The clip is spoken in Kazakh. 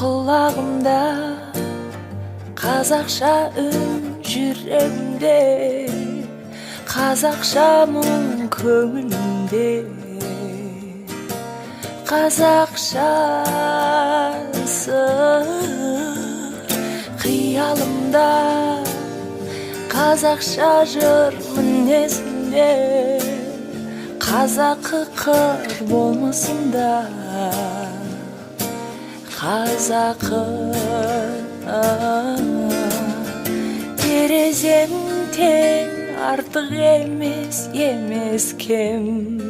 Құлағымда қазақша үн, жүрегімде қазақша мұң, көңілімде қазақша сыр, қиялымда қазақша жыр, мінезімде қазақы қыр, болмысымда қазақы. Терезем тең, артық емес, емес кем.